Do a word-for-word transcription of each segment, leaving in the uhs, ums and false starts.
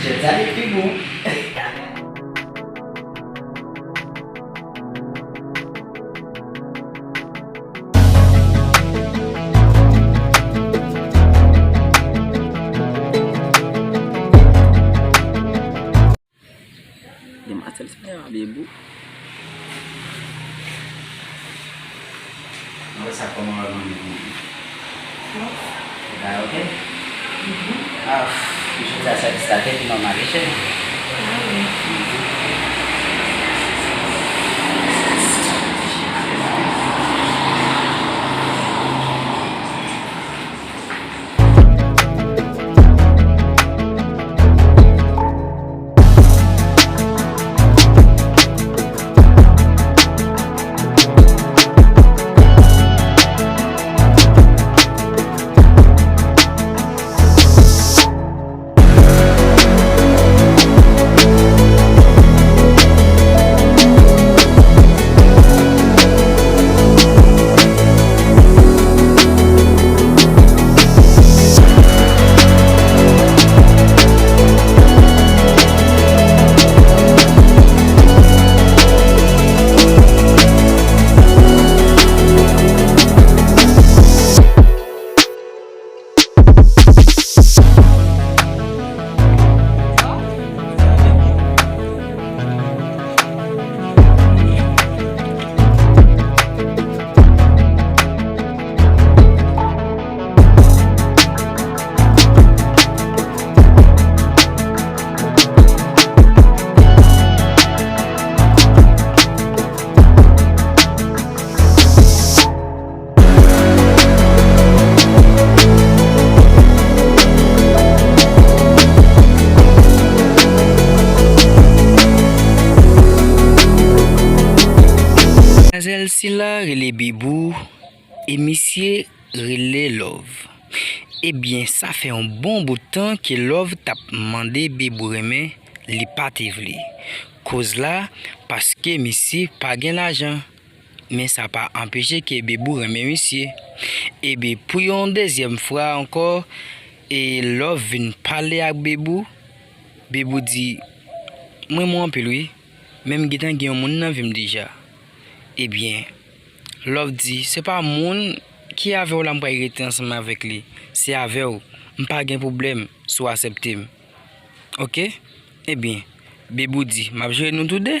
Jèt sa li pi bon. Demwazèl, se pa Bebou. Mwen wè sa kòman wè mwen menm. Bon. Ou bay ok? Mhm. Ah, jodi a sèvis la te pi nòmal wi cheri. Ah wi. Mhm. Demwazèl sila rele Bebou e misye rele Love. Ebyen, sa fè yon bon bout tan ke Love t ap mande Bebou renmen, li pa te vle. Koz la, paske misye pa gen lajan. Men sa pa anpeche ke Bebou renmen misye. Ebyen, pou yon dezyèm fwa ankò, e Love vin pale ak Bebou. Bebou di, "M renmen w anpil wi, men m gentan gen yon moun nan vi m deja." Ebyen, Love di, "Se pa moun ki avè w la m pral rete ansanm avèk li, se avè w. M pa gen pwoblèm si w aksepte m. Oke?" Ebyen, Bebou di, "M ap jere nou toude."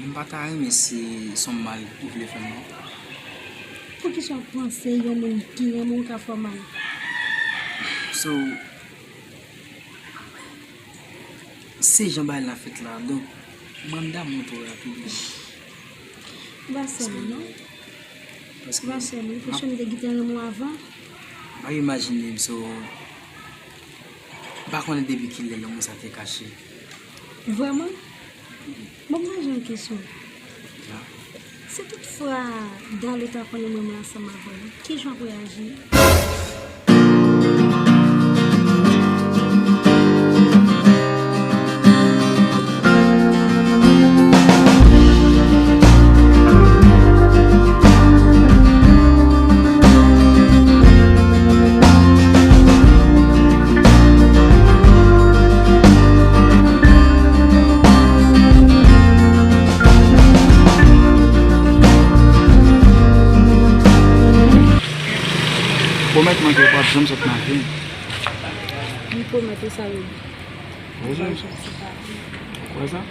M pa ta renmen si se yon mal ou vle fè m non. Poukisa w panse yon moun ki renmen w ka fè w mal? So, se jan bagay la fèt la, donk, m ann damou twò rapid. Ou pa sè m non. Paske Ou pa sè m, ou te chonm te gentan renmen w avan. M ap imajine m, so, m pa konnen depi kilè lanmou sa te kache. Vrèman? Bon, mwen gen yon kesyon. Ya. Si toutfwa Dalo ta konnen mwen, mwen ansanm avè w, kijan w ap reyaji? Pwomèt Yo p ap janm sot nan vi m. M pwomèt ou sa, Ruby. Wi, wi. Ou kwè sa?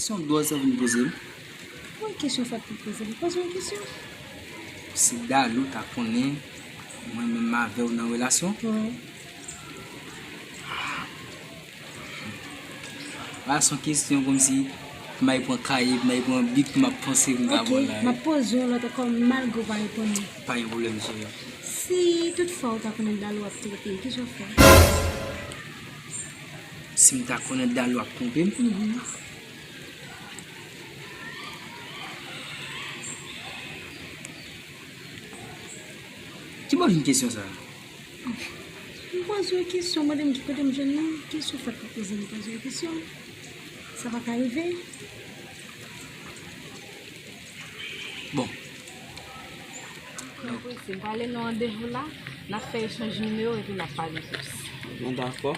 Kesyon dwòl sa vin poze m. Mwen kesyon sa pou poze m. Poze yon kesyon. Si Dalou ta konnen mwen menm avè w nan relasyon, wi. A, se yon kesyon kòmsi pou m al pran kaye, pou m al pran bik, pou m ap panse pou m ka... Ok, ba w la. M ap poze yon lòt ankò, malgre w pa reponn li. Pa gen pwoblèm, cheri. Si toutfwa ou ta konnen Dalou ap twonpe, kisa w fè? Si m ta konnen Dalou ap twonpe m? Mhm. Ki bò vin kesyon sa a? M poze w kesyon, mande m ki kote m jwenn li. Kesyon fèt pou poze m, poze w kesyon. Sa pa ka rive. Bon. Donk, si m prale nan randevou la, n ap fè echanj nimewo epi n ap pale plis. Bon, dakò.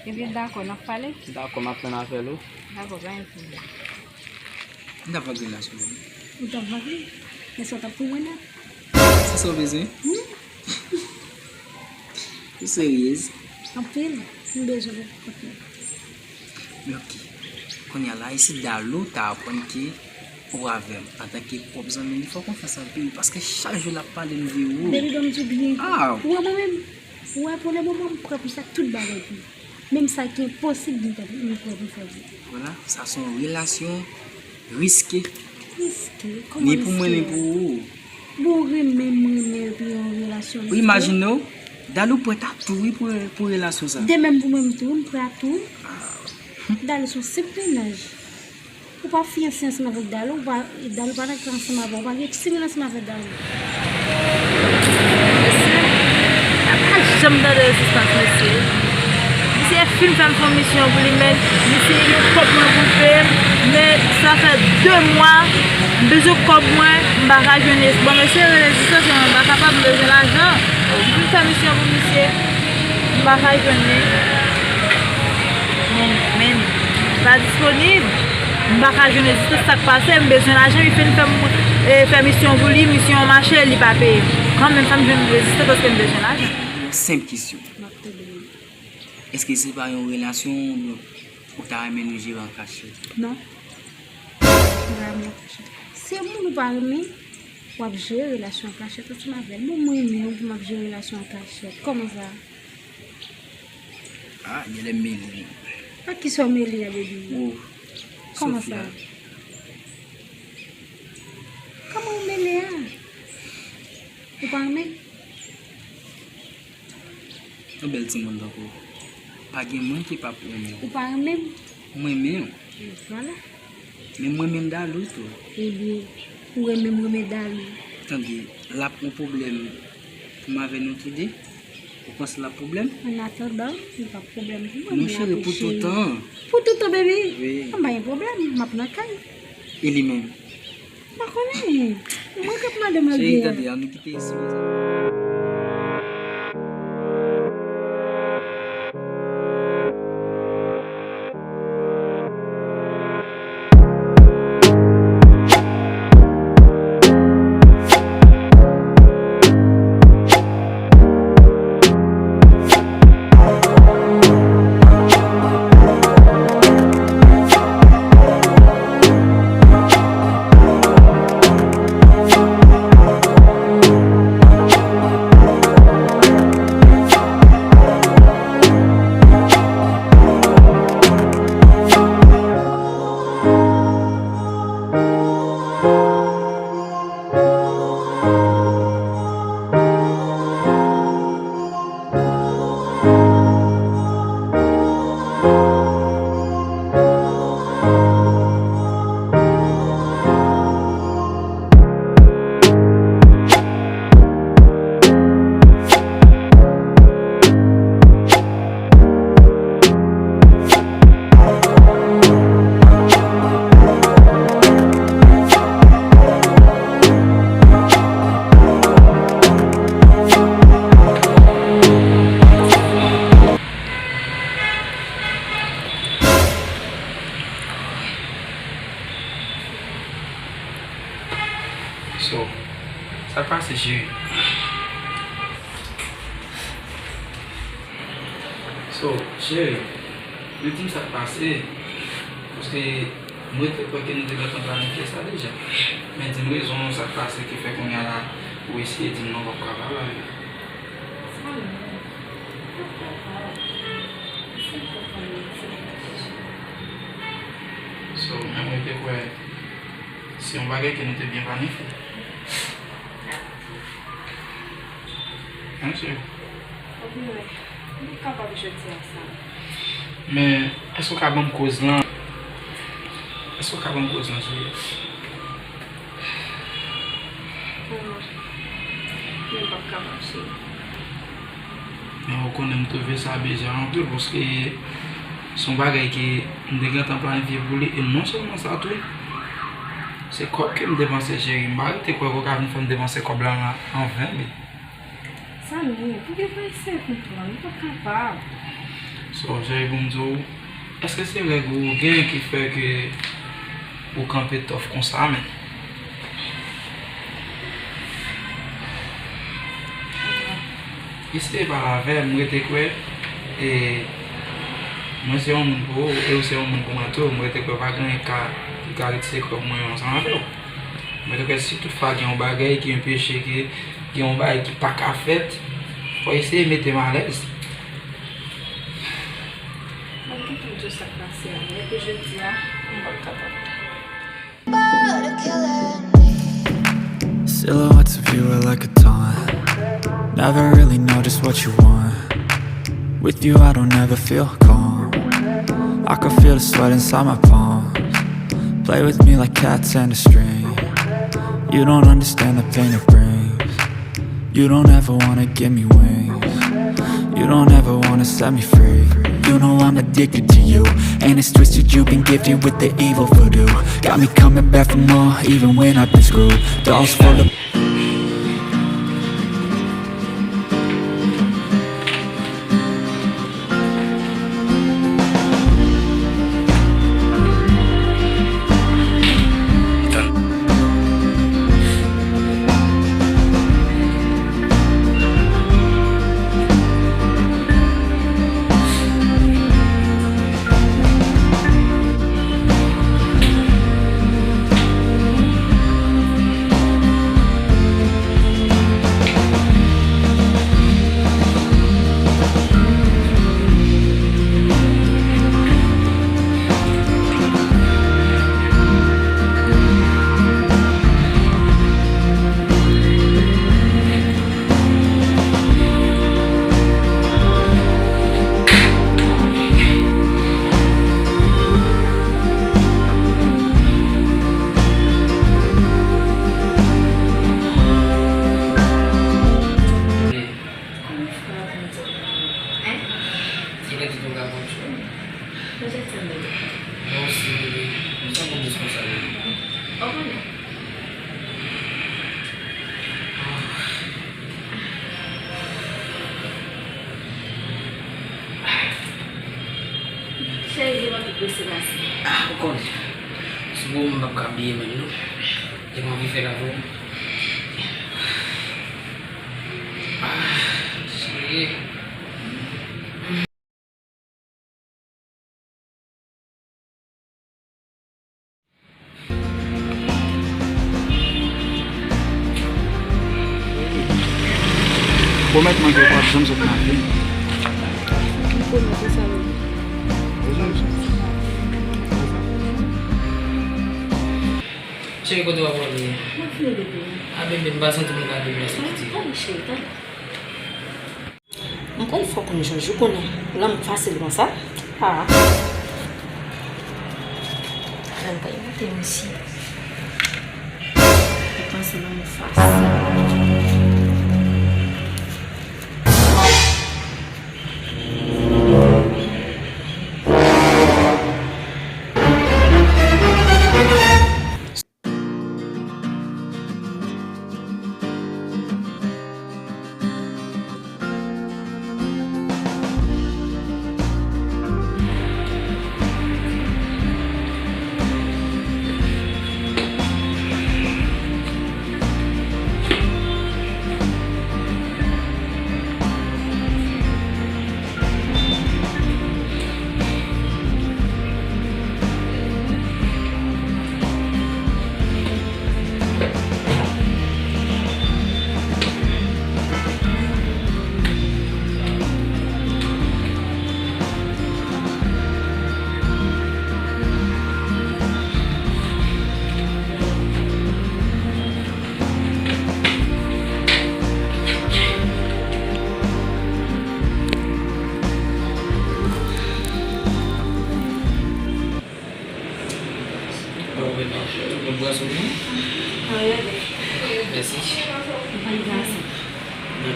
Ebyen, dakò, n ap pale? Dakò, m ap tann apèl ou. Dakò, pa gen pwoblèm. M t ap vag relasyon an. Ou t ap vag li? Men sa w t ap pou mwen nèt. Se sa w bezwen? Wi. Ou seryez? Anpil. M bezwen w anpil. Men oke. Kounye a la, e si Dalou ta aprann ke ou avè m antanke pwòp zanmi li, fòk ou fè sa anpil, paske chak jou l ap pale m de ou. Baby, ban m di w byen. Ah. Ou wè mwen menm? Ou wè pou le moman m prè pou sa tout bagay pou ou. Menm sa ki enposib li ta, m prè pou fè pou ou. Vwala, sa se yon relasyon riske. Riske? Kòman riske a? Ni pou mwen, ni pou ou. Bon, renmen m renmen epi yon relasyon riske. Ou imajine w, Dalou prèt a tou wi pou, pou relasyon sa. De menm pou mwen tou, m prè a tou. Ah. Dalou se yon senp mennaj. Ou pa fiyanse ansanm avèk Dalou, ou pa, Dalou pa nan kay ansanm avè w, ou pa gen timoun ansanm avèk Dalou. Mesye, m pa janm tande rezistans, mesye. Misye fin fè m fè yon misyon pou li, men misye gen kòb mwen pou l peye m, men sa fè de mwa, m bezwen kòb mwen, m pa ka jwenn li. Bon, mesye, rezistans, mwen pa kapab, m bezwen lajan. M fin fè misyon pou misye, m pa ka jwenn li. Men, men, li pa disponib. M pa ka jwenn rezistans, sa k pase, m bezwen lajan, li fin fè m, e, fè misyon pou li, misyon an mache, li pa peye m. Kanmenm, fò m jwenn rezistans paske m bezwen lajan. Yon senp kesyon. M ap tande w. Èske se pa yon relasyon, donk, ou ta renmen nou jere an kachèt? Non. M pa renmen an kachèt. Se moun ou pa renmen, w ap jere relasyon an kachèt ansanm avè l. Bon, mwen renmen w pou m ap jere relasyon an kachèt. Kòman sa? Ah, genlè m mele. Ak kisa w mele a, baby? Oh, kòman sa? Kòman w mele a? Ou pa renmen? Yon bèl timoun tankou w. Pa gen moun ki p ap renmen w. Ou pa renmen m? M renmen w. E vwala. Men m renmen Dalou tou. Ebyen, ou renmen m renmen Dalou. Tande, l ap yon pwoblèm pou m avè nou toude? Ou panse l ap pwoblèm? Annatandan, li p ap pwoblèm pou mwen, men apre cheri. Mon chéri, pou toutan. Pou toutan, baby? Wi. An, pa gen pwoblèm, m ap nan kay. E li menm? M pa konnen. Mwen k ap madanm la byen. Cheri, tande, ann nou kite isi, mezanmi. Cheri. So, cheri, men di m sa k pase, paske mwen te kwè ke nou te gentan planifye sa deja. Men di m rezon sa k pase ki fè kounye a la, ou eseye di m non, w p ap ka pale avè m. Sa menm, w p ap ka pale. Se pou pale, se pou pale. So, men mwen te kwè se yon bagay ke nou te byen planifye. Answer. Anpil, wi. M kapab jodi a sa. Men, èske w ka ban m koz lan? Èske w ka ban m koz lan, cheri? Non, non. M p ap kapab, cheri. Men ou konnen m twouve sa bizar anpil, paske se yon bagay ke m te gentan planifye pou li, e non sèlman sa tou, se kòb ke m depanse, cheri. M pa rete kwè ke w ka vin fè m depanse kòb la an, an ven, baby. Samy, pou ki w pa eseye konprann? M p ap kapab. So, cheri, pou m di w, èske se règ ou gen ki fè ke ou kanpe tòf konsa, men? Eseye pale avè m, m rete kwè, e, mwen se yon moun pou ou, e ou se yon moun pou mwen tou. M rete kwè pa gen anyen ki ka, ki ka retire kòb mwen yo ansanm avè w. M rete kwè si toutfwa gen yon bagay ki anpeche ke gen yon bagay ki pa ka fèt, fò eseye mete m alèz. Mwen gentan di w sa k pase a, men pou jodi a, m p ap kapab. Silhouettes of you are like a taunt. Never really know just what you want. With you, I don't ever feel calm. I can feel the sweat inside my palms. Play with me like cats and a string. You don't understand the pain it brings. You don't ever wanna give me wings. You don't ever wanna set me free. You know I'm addicted to you, and it's twisted. You've been gifted with the evil voodoo. Got me coming back for more, even when I've been screwed. Dolls full of Konbyen fwa pou m di w? Hein? Kilè ki tou ka konn chou? Mwen te tande. Bon, si, m santi m jis konsa, wi. Ou konnen. Cheri, li manke prese pase. Ah, ou konnen. Si bon, m p ap ka bliye menm, non. Li m anvi fè l avè w. Ah, cheri. Pwomèt mwen ke w p ap janm sot nan vi m. M pwomèt ou sa, bebe. Cheri, kote w ap ale? Mwen vini, bebe. A, bebe, m pa santi m ka bebe, sa piti. Tande, cheri, tande. M konn fè w konn Jòj, ou konnen lanmou fasil konsa. Ah. Menm pa imite misye. Ou panse lanmou fasil?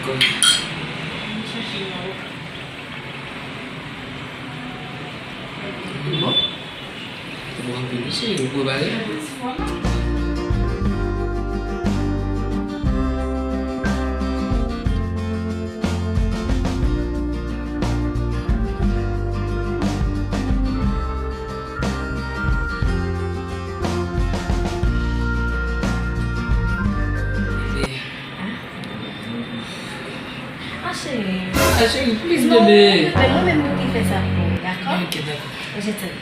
Bon. Bon, anpil, mesye, ou prepare? Ah, cheri. Ah, cheri, please, non, bebe. Bebe, mwen menm ki fè sa pou ou, dakò? Ok, dakò. Je t'aime.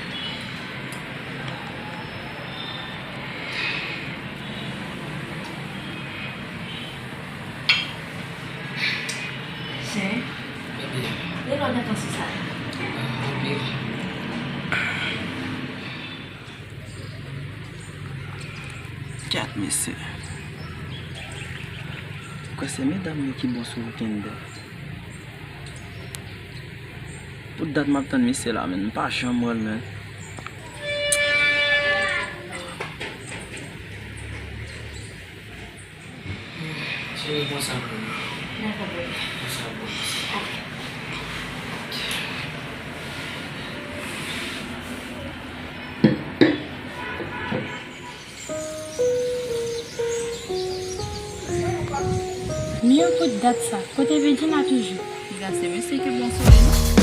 Cheri. Bebe. Lè lò nan panse sa. Bebe. Gad mesye. Ou kwè se medam yo ki bon sou Weekender? Pou dat m ap tann mesye la, menn, m pa janm wè l, menn. Cheri, pran sa pou mwen. Dakò, bebe. Pran sa pou mwen. Men yon kout dat sa. Kote Virginia toujou? Piga se mesye ki bon sou li, non?